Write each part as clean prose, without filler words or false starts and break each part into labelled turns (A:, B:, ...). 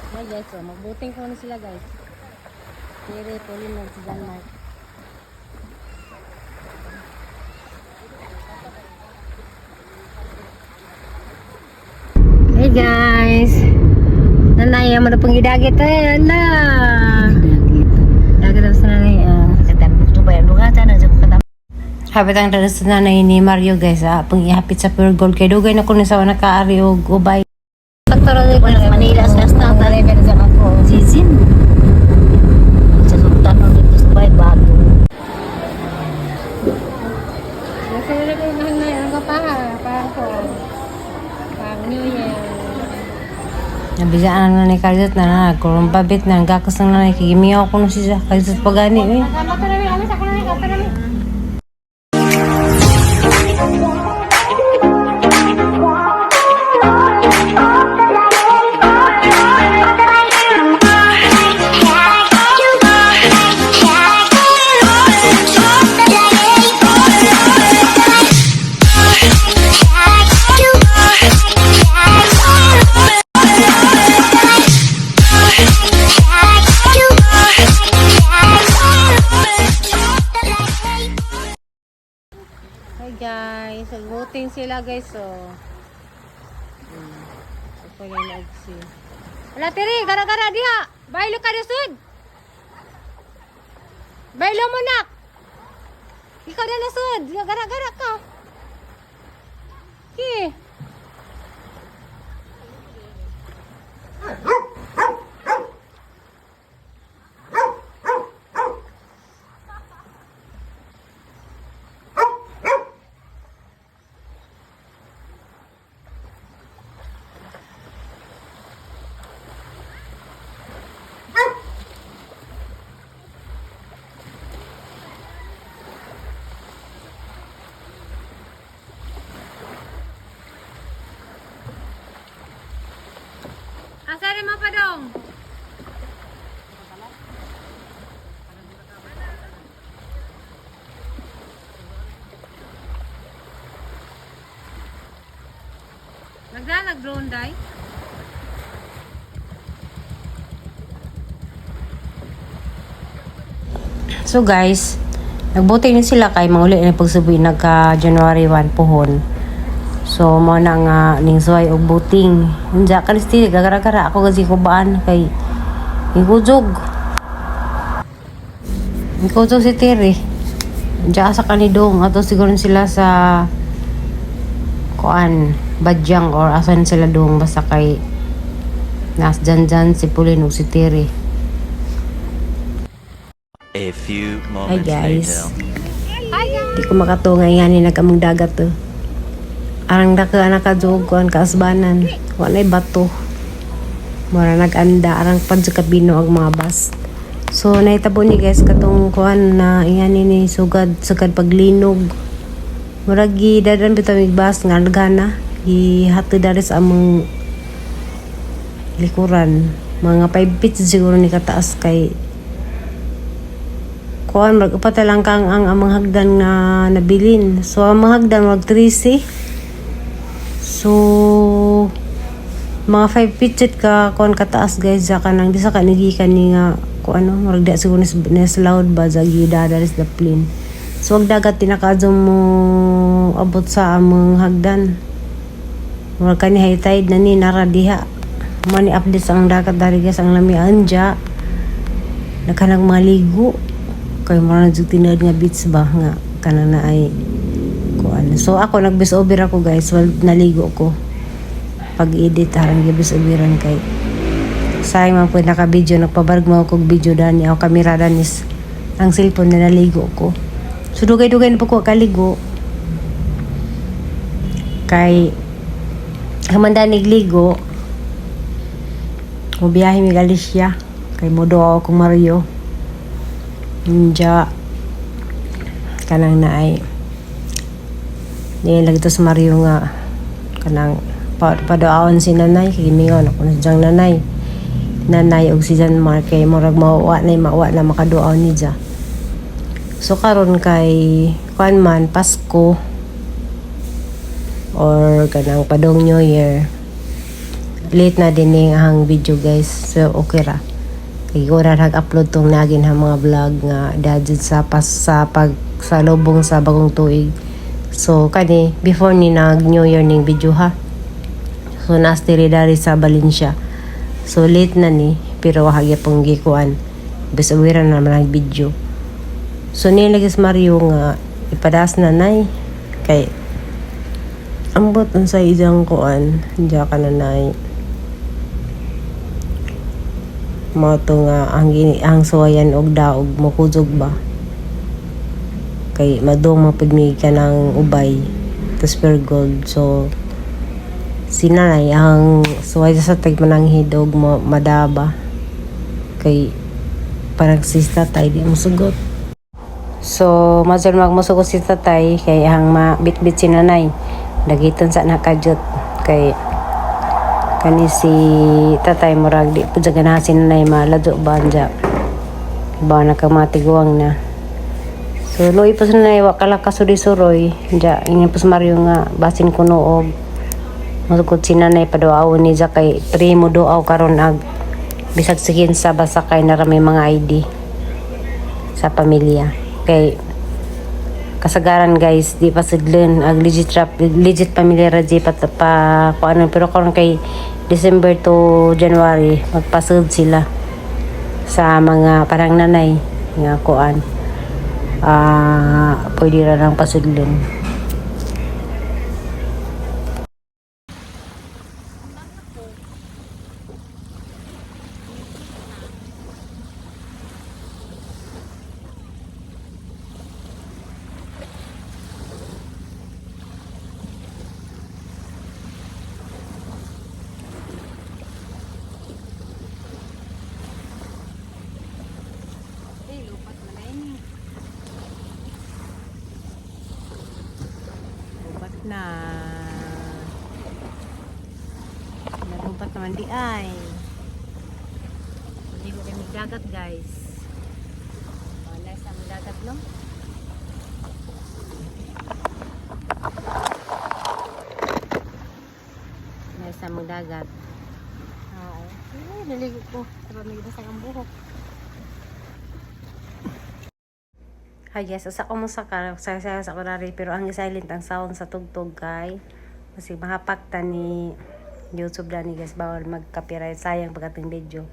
A: Hi guys, so magbuting ko na sila, guys. Tere, Pauline, si John Mark. Hey guys! Nanay, mo na pong gidagit eh. Ala! Dagat sa nanay. Ah. Hapit ang dala sa nanay ni Mario, guys. Ah, pang ihapit sa Pure Gold. Kay dugay na ko ni sa nakaari og ubay.
B: Manila sa
A: ako.
B: Season. Sa sultan dito sa bay bago.
A: Nasa na ko nanay ang kapaha, parang ko. Pang New Year. Nabisaan na ni Karizot na na, kurong pabit na, gakas na nanay, kigimiyaw ko na siya, Karizot pagani eh. Hi guys, nag-voting sila, guys, so. Okay na si. Wala tiri, gara-gara diha. Baylo ka sud. Baylo mo nak. Ikaw na nasud, gara-gara ka. Ki. Asa rin mo pa dong? Nagdaan nag-drone day? So guys, nagbote ni sila kay manguli na pagsubi nagka January 1 pohon. So mo na nga ning suway og buting. Unja ka ni Steve, gagara-gara ako kasi kubaan kay ikujog. Ikujog si Terry. Unja asa kanidong ato siguro sila sa kuan Badyang or asan sila dong, basta kay nas dyan si Pulin ug si Terry.
C: A few
A: Hi
C: moments
A: guys.
C: later.
A: Di ko makatungay nga ni nagkamong dagat to. Arang daka anak ka kuan kaasbanan. Walay bato. Mura nag-anda arang pad sa kabino ang mga bus. So nahitabo ni guys katong kuan na ingani ni sugad sugad paglinog. Murag gidadan bitaw mig bus nga nagana gihatod dari sa among likuran. Mga 5 feet siguro ni kataas kay kuan mag upat lang kang ang amang hagdan nga nabilin. So ang mga hagdan mag 13. So mga 5 feet jud ka kuan kataas, guys, sa kanang di sa kanigikan ni nga kuan ano murag di siguro nis loud ba sa gida that is the plane. So ang dagat tinakaadyo mo abot sa among hagdan. Murag kani high tide na ni nara diha. Mo ni update sa ang dagat dari, guys, ang lami anja. Nagkanang maligo kay mura na jud tinuod nga beach ba nga kanang na ay kuan. So ako nag-voice over ako, guys, while naligo ko. Pag-edit harang gi-voice overan kay sayang man po naka-video, nagpabarg mo kog video dani ako kamera danis ang cellphone na naligo ko. So dugay-dugay na po ko kaligo kay hamanda nigligo mo biyahe mi Galicia kay mo do ako Mario. Ninja kanang na ay niya lagi to sa Mario nga kanang paduaon si nanay kay mingon ako na siyang nanay nanay og si John Mark kay murag mauwa na mauwa na makaduaon ni Ja. So karon kay kuan man Pasko or kanang padong New Year. Late na din ning ang video, guys. So okay ra. Kay ko ra upload tong nagin ha mga vlog nga dahil sa pas sa pag sa lubong sa bagong tuig. So kani before ni nag New Year ning video ha. So nas diri dari sa Valencia. So late na ni pero wa pong gikuan. Bis uwi ra na man ang video. So nilagis Mario nga ipadas na nay kay ambot unsa ijang kuan diya ka na nay mao to nga ang ang suwayan og daog mokuzog ba kay madung mo pud mi ka ng ubay tas pure gold. So sinanay ang suway sa tagmananghid og mo madaba kay parang si tatay di mo sugot. So, mazal magmusugot si tatay kay ang mabitbit si nanay. Dagiton sa nakajot kay kani si tatay murag di pud sa ganahan si nanay malado ba anja. Ba nakamatiguang na. So, luoy po sa nanay wa kala kasuri-suroy. Anja, ingin po sa Mario nga basin kuno og musugot si nanay paduaw ni ja kay primo duaw karon ag bisag sige sa basta kay narami mga ID sa pamilya. Kay kasagaran, guys, di pa sidlon ag legit rap, legit pamilya ra di pa pa kung ano, pero karon kay December to January magpasud sila sa mga parang nanay nga kuan, ah, pwede ra nang pasudlon. Lupat na. Nalupat naman di ay. Hindi ko kami dagat, guys. Oh, nice ang dagat, no? Nice ang dagat. Oo. Ay, naligo ko. Pero nagibasag ang buhok. Hi guys, asa ko mo sa ka, saya sa kunari, pero ang silent ang sound sa tugtog kay kasi mahapakta ni YouTube dani, guys, bawal mag-copyright, sayang pag ating video.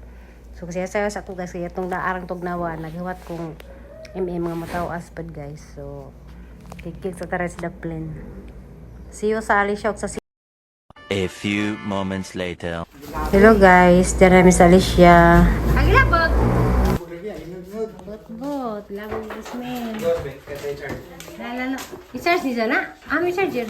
A: So kasi saya sa ko, guys, kaya itong naarang tugnawa, naghiwat kong MM mga mataw aspad, guys. So kikik sa taras the plan. See you sa Alicia sa
C: A few moments later.
A: Hello guys, dyan namin sa Alicia. Paglabot! Bot, labog ismail. Lala, i-charge ni Zana? Ah, may charger.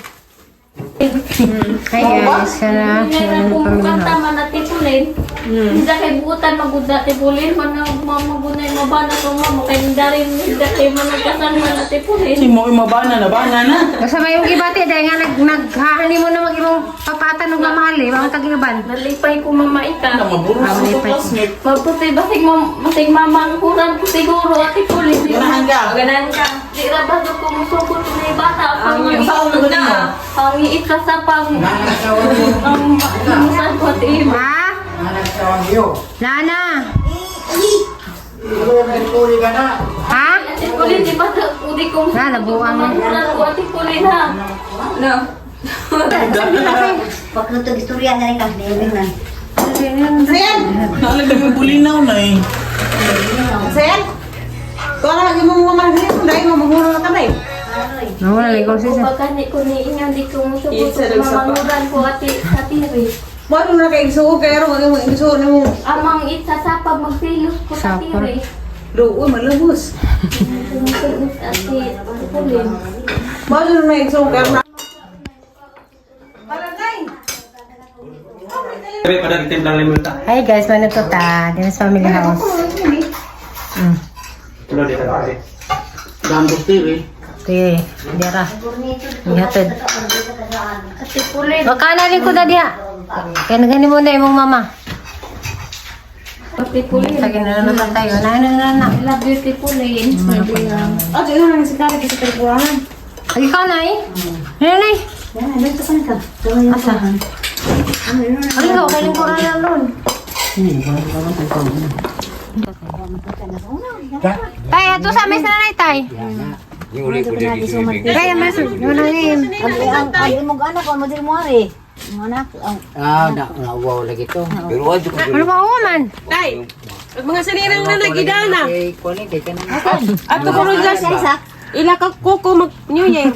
A: Hi guys, sana
D: Hindi
A: pamilya.
D: kanta man na tipulin. Hindi kay buutan maguda tipulin man na mamagunay mabana ko mo kay darin hindi kay man nagkasan man na tipulin.
E: Si mo mabana na bana na.
A: Kasi may yung gibati dahil nga naghahani mo na mag imong papatan og mamahal eh, mga tagiban.
D: Nalipay ko mama ika.
E: Na maburo
A: Ah,
E: sa
A: malipay.
E: classmate.
D: Mabuti basig mam basig mamangkuran ko siguro at tipulin.
E: Ganahan ka.
D: Ganahan ka. Di ra ba ko musukot ni bata ang
E: Saan mo na?
D: Ang iita sa pang ang ang ko at imo.
A: Ha? Nana! Ha?
D: Tipulin di ba udi ko
A: Na, nabuang na.
D: mamangkuran ko at tipulin ha. No.
B: Pagkutog istorya na rin ka, nailing na.
E: Naalala mo bulinaw na eh.
A: Nawala lang ko siya.
D: Pagkani ko ni ingan di ko musugot mamanguran ko ati sa tiri.
F: Wala na kay igsuo kay ro mo igsuo nimo.
D: Amang itsa sa pag magsilos ko sa
A: Sapa.
D: tiri.
F: Luoy malubos.
D: Musugot ati tipulin.
F: Wala na igsuo kay ro. Barangay.
A: Hi guys, mano to ta? Dito sa family house.
E: Dambos tiri.
A: Okay, dira. Ihatid.
D: Ati pulin.
A: Makana rin ko na diha. Kaya nagani mo na imong mama.
D: Ati pulin.
A: Sige na naman tayo. Na na na na.
D: I love you tipulin.
F: Ah, di na si Kari kasi kay
A: Ay, ikaw na eh. Nanay.
B: Yan, dito ka na ka.
A: Asa? Ano ka kailan ko na lon? Tay, ato sa mes na tay. Tay, mas wala ni.
B: Ang ang imong anak mo diri mo ari. Ang anak ang
E: Ah, na, na, wow lagi to.
A: Ano ba o man?
F: Tay, ang mga sanirang na nagidana.
E: Kay kunin kay kanang.
F: Ato ko rin
B: isa.
F: Ila ka kuko mag New Year.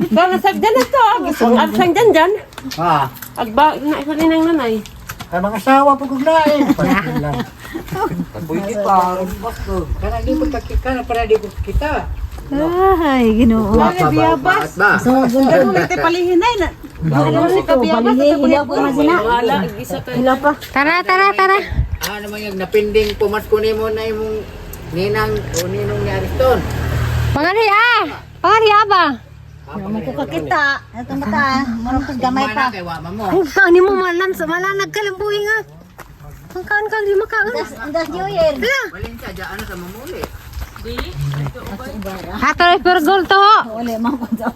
F: Kaya sagdan na to. Ang sagdan dyan.
E: Ah,
F: Agba, na isa rin ang nanay.
E: kay mga asawa pag uglain. Lang. Pwede pa. Kana di ko kana para di ko kita.
B: Ay, Ginoo.
E: Wala biyabas. Ba.
F: Pero may palihin ay na.
B: Balihe, hilaw pa man sila.
F: Wala, isa ka.
B: Hilaw pa.
A: Tara, tara, tara.
E: Ah, naman yung napinding pumasko nimo na imong ninang o ninong ni Ariston.
A: Pangari ah. Pangari ah ba?
B: Mo ko kakita. Atong mata, marong ko gamay pa.
E: Kay wa mo.
A: Ang kaan mo malam sa malanag ka lang buhi nga. Ang kaan ka di makaon.
B: Andas New Year.
E: Balin ka dyan ano sa mamuli.
A: Hatay per goal to.
B: Wala man ko sa.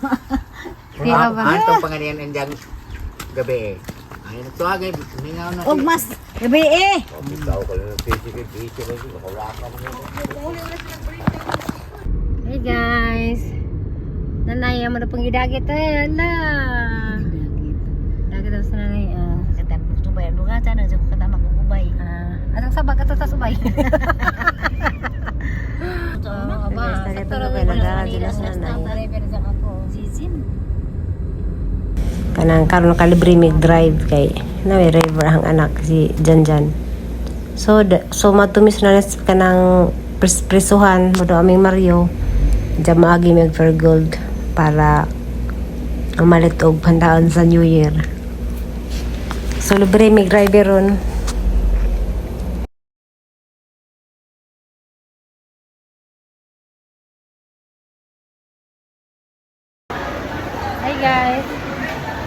A: Tira ba?
E: Ah, itong panganiyan ang gabi. Ay, nagtuwagay, mingaw na.
B: Og mas gabi eh.
A: Hey guys. Nanay, amo na pong gidagit eh. Ala. Dagit daw sa nanay. Ah.
B: Katapos to bayar duga sana sa katama ko kubay.
A: Ah, atong sabag ato ta subay. Oh, aba, sakto ra nagara sa nanay. Kanang karon kalibre mig drive kay na may driver ang anak si Janjan. So so matumis na nas kanang prisuhan mo do aming Mario. Diyan maagi mig for gold para umalit og pandaan sa New Year. So libre mig driver ron. Hi guys.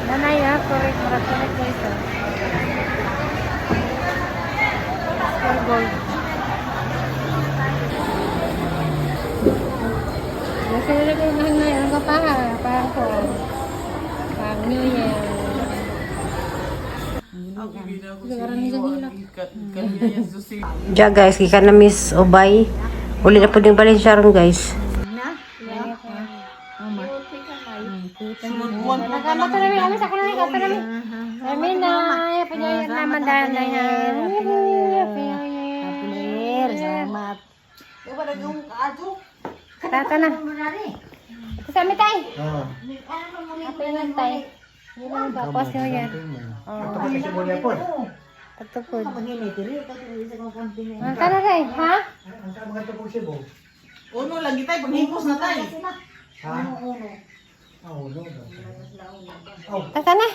A: Nanay ah, correct, correct, correct guys ah. Score gold. Nasa na ko nanay, ano ka pa? Parang ko. Pang New Year. Ja guys, kika na Miss Ubay. Uli na po din balin siya ron guys. Nagkamata namin kami sa kanila, kami namin. Kami na, Happy New Year naman dahil na yan. Happy New Year.
B: Happy New Year. Salamat.
A: Tata na. Kasama tayo. Happy New Year tayo. Hindi na ba? New Year. Patukod. Ah, tara tayo, ha?
F: Uno lagi tayo, paghipos na tayo.
A: Tata na.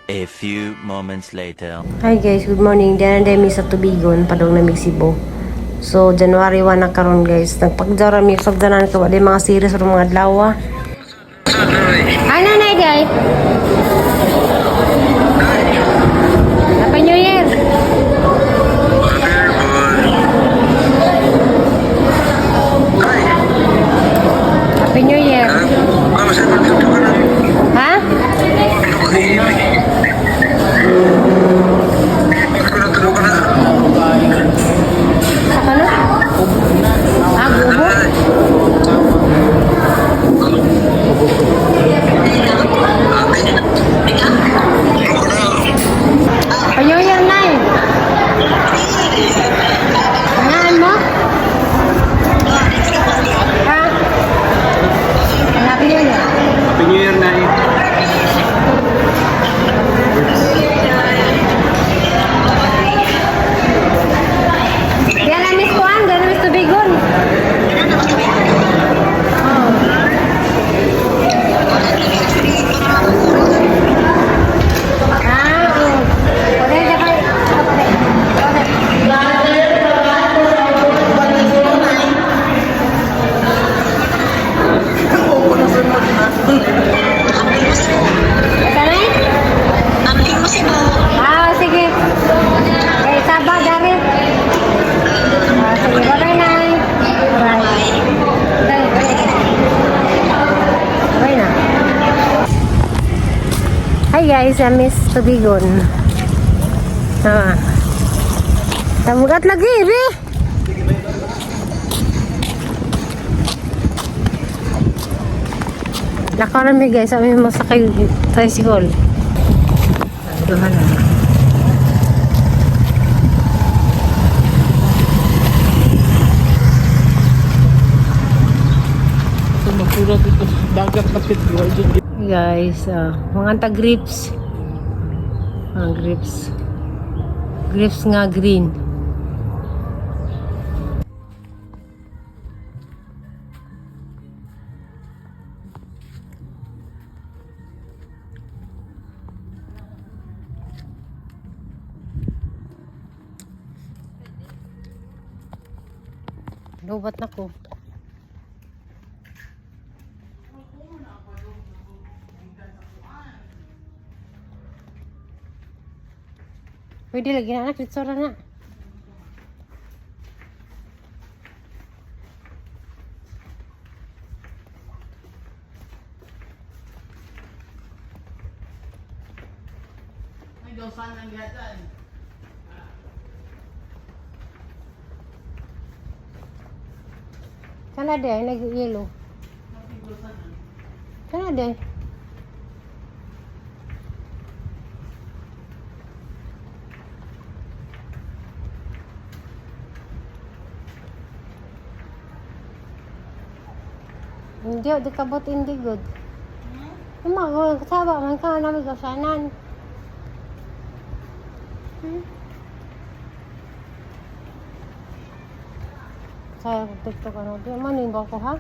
C: A few moments later.
A: Hi guys, good morning. Diyan na mi sa Tubigon, padong na Cebu. So, January 1 na karon guys. Nagpagdara mi sa danan ko wala mga series or mga adlaw. Ano na day? Happy New Year. Happy New Year. Ha? Sa kano? Ah, gubo? Guys, sa Miss Tubigon. Ah. Tamugat lagi, re. Nakarami guys, sabi mo sa kay tricycle.
B: Duha na.
A: Guys, mga anta grips. Mga grips. Grips nga green. Lubat na ko. Pwede lagi na anak, litsura na. Kana de, nag-yellow. Kana de. Hindi, di kabot hindi good. Yung mga kasaba, man ka namin kasanan. Saya TikTok ano, di man yung ko ha?